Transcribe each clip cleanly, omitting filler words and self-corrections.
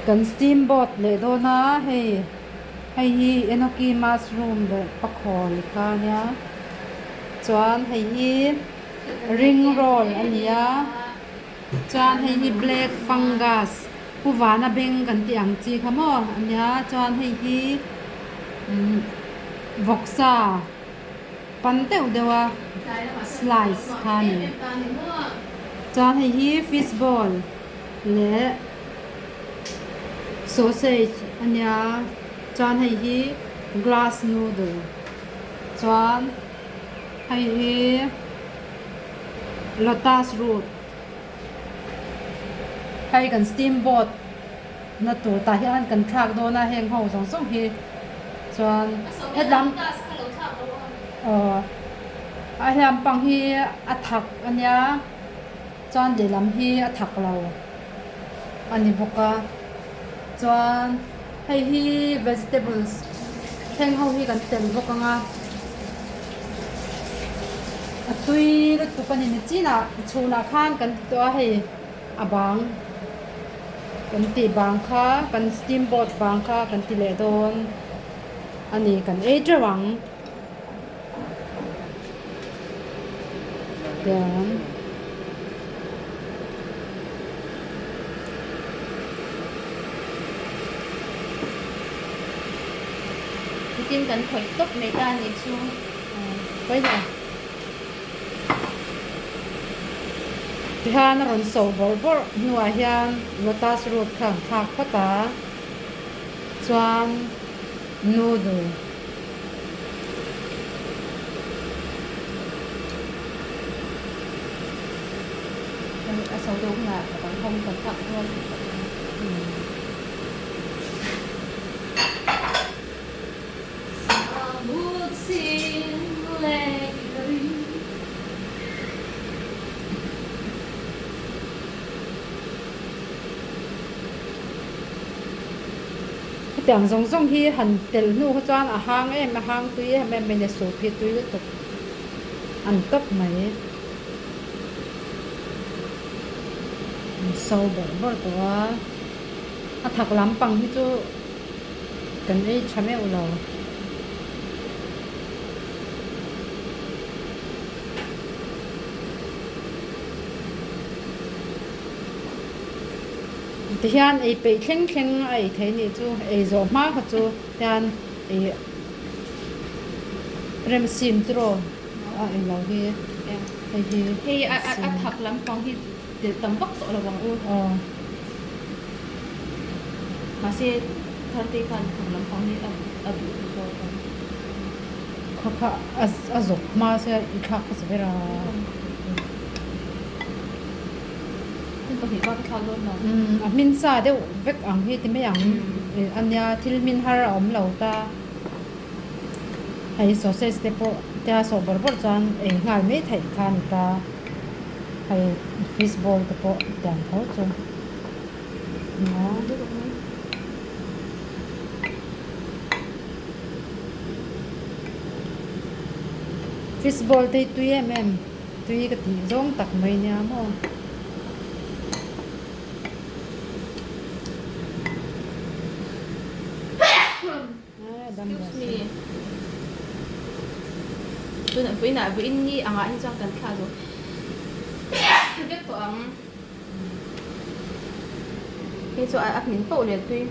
Kan steam boat leh dawn a hei hei hi enoki mushroom leh pakhawi kha a nia chuan hei hi ring roll a ni a chuan hei hi black fungus pu vana beng kan tih ang chi kha maw a nia chuan hei hi umm vawksa. Pan deuh deuh a slice kha a ni. Chuan hei hi fish ball leh sausage a nia chuan hei hi glass noodle chuan hei hi lotus root hei kan steam boat na tur tah hian kan thlak dawn a heng ho zawng zawng hi chuan hetlam aw a hliam pang hi a thak a nia chuan lehlam hi a thak lo a ni bawk a chuan hei hi vegetables thleng ho hi kan tel bawk ang a a tui lutuk a ni nichinah chhunah khan kan ti tawh a hei. A bang kan tih bang kha kan steam boat bang kha kan ti leh dawn a ni kan ei teuh ang tiang Nitin kan khawih tawp mai ta a nih chu. Pawi lo. Tihian a rawn so bawrh bawrh hnuah hian lotus root kha an thlak phawt a, chuan noodle A so deuh hunah a dang ho kan thlak rual tih pawh chu. Hetiang zawng zawng hi han tel hnu kha chuan a hang em a hang tui em em mai a ni soup hi tui lutuk an tawp mai an so bawrh bawrh tawh a a thak lampang hi chu. Kan ei tha meuh lo. Tihian ei peih thleng thleng a ei thei nih chu ei zawh hma kha chu hian ei remsim tiraw a ei lo hi hei hi Hei a thak lampang hi telh tam vak tawh lo ang u. Aw. Mahse Tharte khan thak lampang hi a duh ta zawk ang. Kha kha a zawk hma se i thlak hmasa ber a. Hmun pahnih bak a thlak dawn lo. Umm a hmin sa deuh vek ang hi ti mai ang. Ania thil hmin har a awm lo ta. Hei sausage te pawh tia sawh bawrh bawrh chuan ei nghal mai theih kha a ni ta. Hei fish ball te pawh tiang tho chu Fish ball te hi tui em em tui ka tih zawng tak mai nia maw. Excuse me. Tunah vawiinah vawiin ni angah hi chuan kan thla zo vek tawh ang. Hei chu a hmin poh leh tui.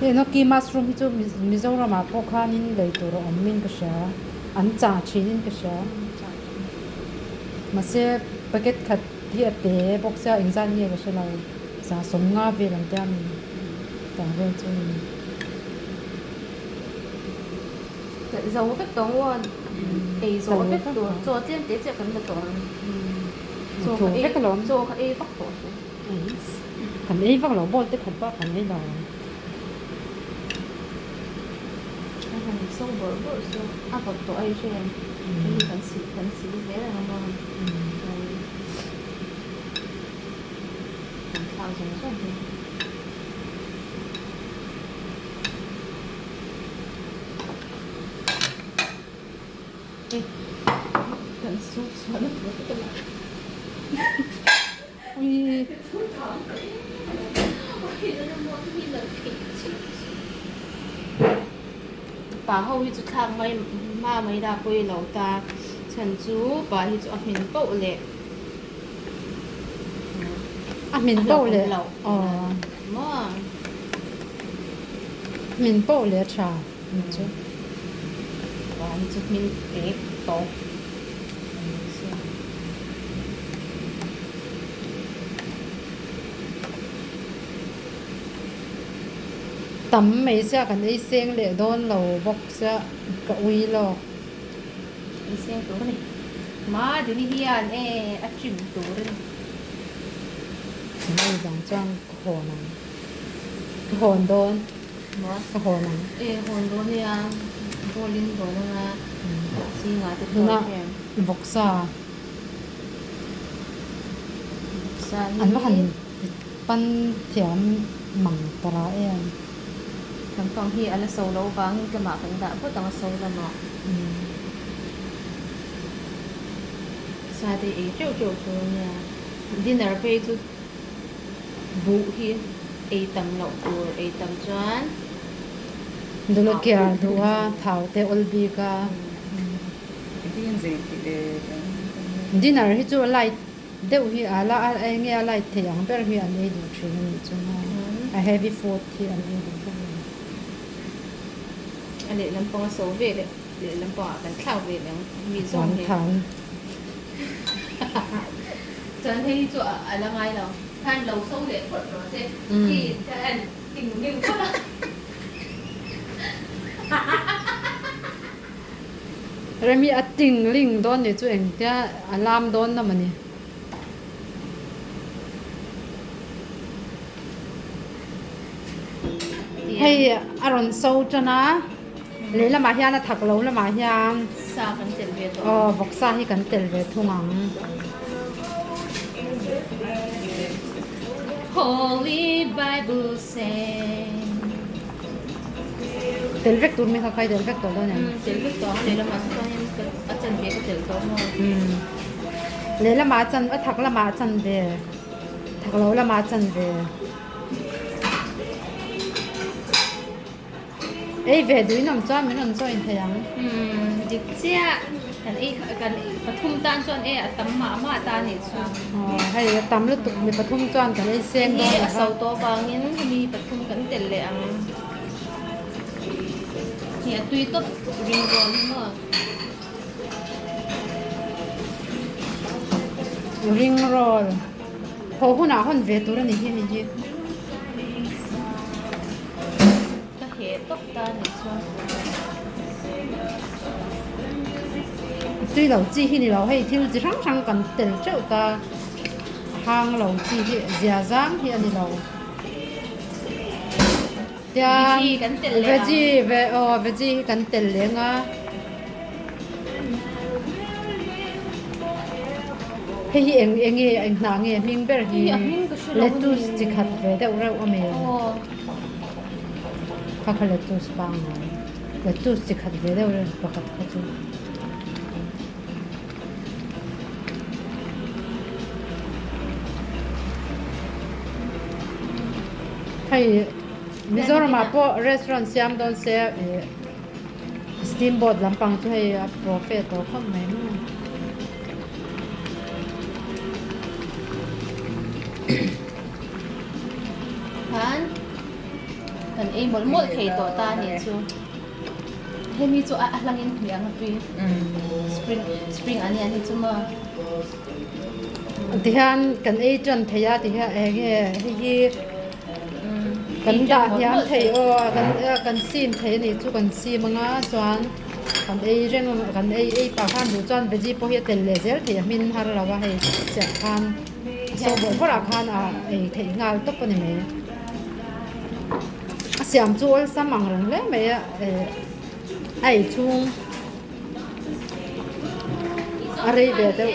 Hei enoki mushroom hi chu Mizoramah pawh khanin lei tur a awm in ka hria. An chah thinin ka hria. Mahse packet khat hi a te bawk sia engzat nge ka hre lo. Za sawmnga vel an tia mi tang vel chu ni. Zo vek tawh ang aw ei zawh vek tur chaw tlem te chiah kan la tawh ang chaw ka ei chaw ka ei vak tawh suh. Kan ei vak lo ball te khat bak kan ei lo. A han so bawrh bawrh chu a vawt tawh a i hre em hei kan sil kan sil zel ang a maw chuan kan thlak zawng zawng hi. Kan su sual a tur ka la. Ui. Pa ho hi chu thlak mai hma mai dah pawi lo ta chhan chu pa hi chu a hmin poh leh a hmin poh leh aw hmin poh leh a tha ni chu. Pa hi chu hmin tek tawp. Tam mai sia kan ei seng leh dawn lo bawk sia ka ui lawk. Ei seng tur a ni. Madini hian e a trim tur a ni. Kan ei vang chuan ka hawn ang. Ka hawn dawn. Maw? Ka hawn ang. E hawn dawn nia. Ball in dawn anga zingah te pawh hian. Vawksa. An va han pan thiam mang ta ra em. Lampang hi a la so lo vangin tlama kan dah phawt ang a so lamah. Sa te ei teuh teuh tur a nia. Dinner phei chu buh hi ei tam loh tur ei tam chuan. Dula kiar duh a thau te awl bik a. Dinner hi chu light deuh hi a la a eng nge a light thei ang ber hi an ei duh thin a nih chu maw a heavy food hi an ei duh vak lo. A lehlam pang a so ve leh lehlam pangah kan thlak ve leh ang mi zawng hi. Chuan hei hi chu a la ngai lo. Khan lo so leh phawt rawh se. Khi ka en ting ling phawt a. Remi a ting ling dawn nih chu engtia a lam dawn na mawni. Hei a rawn so tan a, lehlamah hian a thak lo lamah hian sa kan tel ve tawh aw vawksa hi kan tel ve thung ang. Holy Bible say. Tel vek tur mi kha khai tel vek tawh dawn em? Tel vek tawh ang lehlamah chuanin a chanve ka tel tawh maw? Lehlamah a chan a thak lamah a chanve thak lo lamah a chanve. Ei ve duin awm chuan min rawn join thei ang. Dik chiah kan ei kan pathum tan chuan e a tam mah mah ta nih chu. Aw hei a tam lutuk mi pathum chuan kan ei seng dawn lo va. A so tawh vangin mi pathum kan tel leh ang. Hi a tui tawp ring rawn hi maw. Ring roll haw hunah hawn ve tur a ni hi hei hi. Ka heh tawp ta nih chuan. Tui lo chi hi ni lo hei thil chi hrang hrang kan tel teuh ta hang lo chi hi zia zang hi a ni lo. Tiang veggie ve aw veggie hi kan tel leng a. Hei hi eng eng nge eng hnah nge hming ber hi lettuce chi khat ve deuh reuh a mi kha kha lettuce pangngai lettuce chi khat ve deuh reuh pakhat kha chu. Hei Mizoram ah pawh restaurant siam dawn se ih steam boat lampang chu hei a profit tawh khawp mai maw. Khan kan ei mawlh mawlh thei tawh ta a nih chu. Hemi chu a hlangin hmiang a tui. Spring spring onion hi chu maw. Tihian kan ei tan thei a tihian eng nge hei hi kan dah hniam thei aw kan kan sim thei a nih chu kan sim anga chuan kan ei reng a kan ei ei pah khan duh chuan veggie pawh hi a tel leh zel thei a hmin har lo a hei chiah khan a so bawrh bawrh ah khan a ei theih nghal tawp a ni mai. A siam chu awlsam ang reng hle mai a eh a ei chhung a rei ve deuh.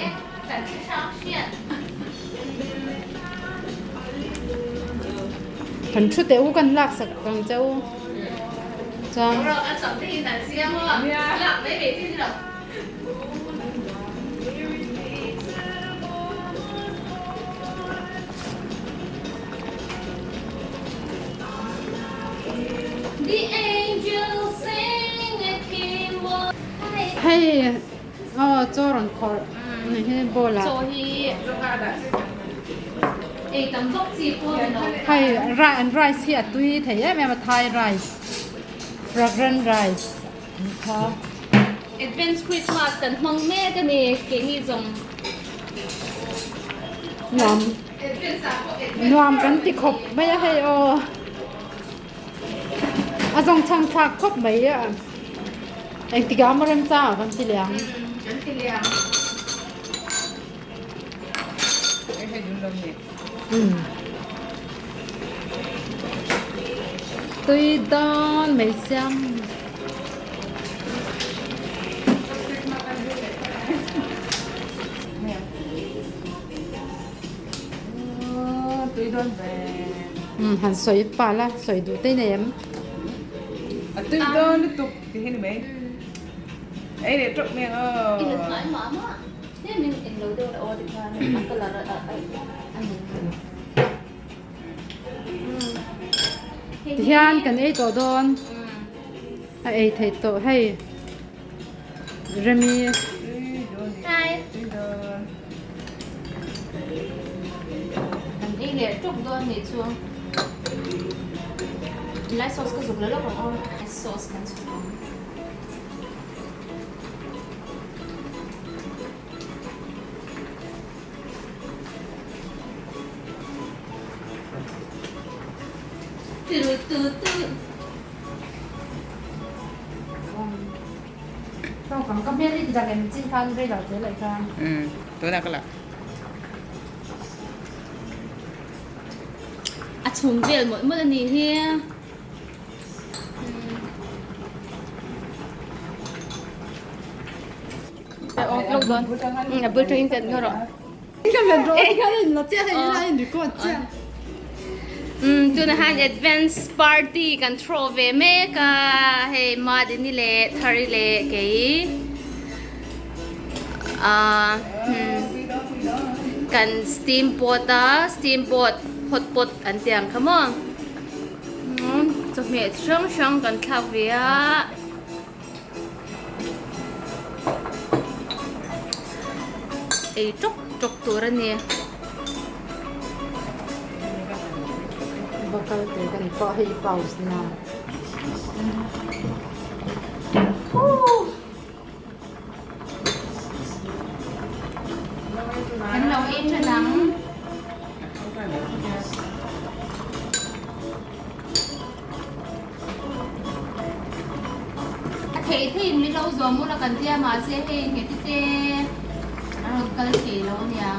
Kan thu teh u kan lak sak ang che u chuan. Hei aw chaw rawn khawrh ni hi bowl ah. Chaw hi ei tam vak chi pawh ni lo. Hei an rice hi a tui thei em em a Thai rice fragrant rice an kha. Advance Christmas kan hmang mek a ni keini zawng. Nuam nuam kan ti khawp mai a hei aw. A zawng chhang thlak khawp mai a. Engtikah maw remchang ah kan ti leh ang. Kan ti leh ang. Tui dawn mai siam. Tui dawn ve. Um han sawi pah la, sawi duh te nei em? A tui dawn lutuk ti hi ni mai. Ei leh tawp mai ang aw. I let ngai mah mah. Hei min eng lo deuh la aw ti khan a colour a a nung. Tihian kan ei tawh dawn. A ei theih tawh hei. Remi. Hi. Kan ei leh ṭawk dawn nih chu. Lai sauce ka zuk la lawk ang aw. Sauce kan chhuk ang. Tu tu tu. Ka hmel hi tidak em chin khan rei lo te leh khan. Um, tunah ka la. A chhum vel mawlh mawlh a nih hi. A bul tangin kan ngaw rawh. Tunah hian advance party kan throw ve mek a, hei Madini leh Thari leh kei ah kan steam pot a, steam pot hot pot an tih ang kha maw chawhmeh chi hrang hrang kan thlak ve a. Ei tawk tawk tur a ni. Va kal te kan pawh hei pause na. Kan lo ei tha nang. A theih theihin min lo zawm ula kan tia mahse hei nghet te a rawn kal thei lo ania.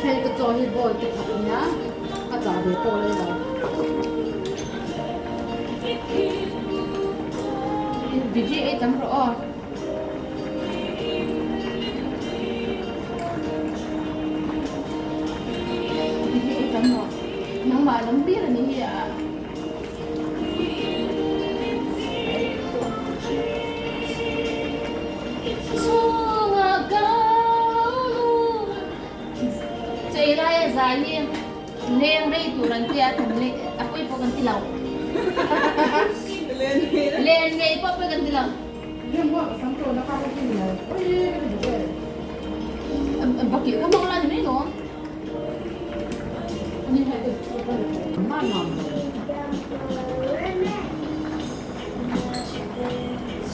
Hei ka chaw hi bowl te khat a nia a chah ve pawh lai lo. Vijay ei tam rawh aw. Vijay ei tam rawh. Nangmah lam ber a ni hi a. Chei laia zai hi leng rei tur an tia kan le a pawi pawh kan ti lo. Len ngei pawh pawi kan ti lo. Bakilh kha hmang la ni mai lawm.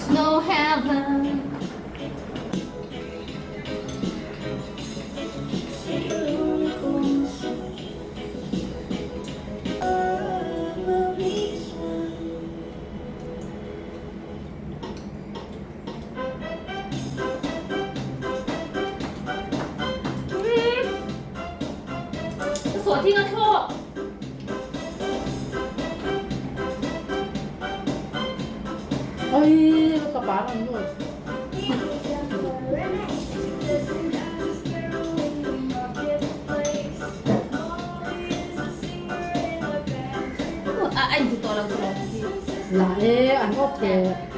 Snow heaven. Ka sawh thing a thlawk. Oi ka pa rawn lut. A in ti tawh lo tawh. La e an off teh.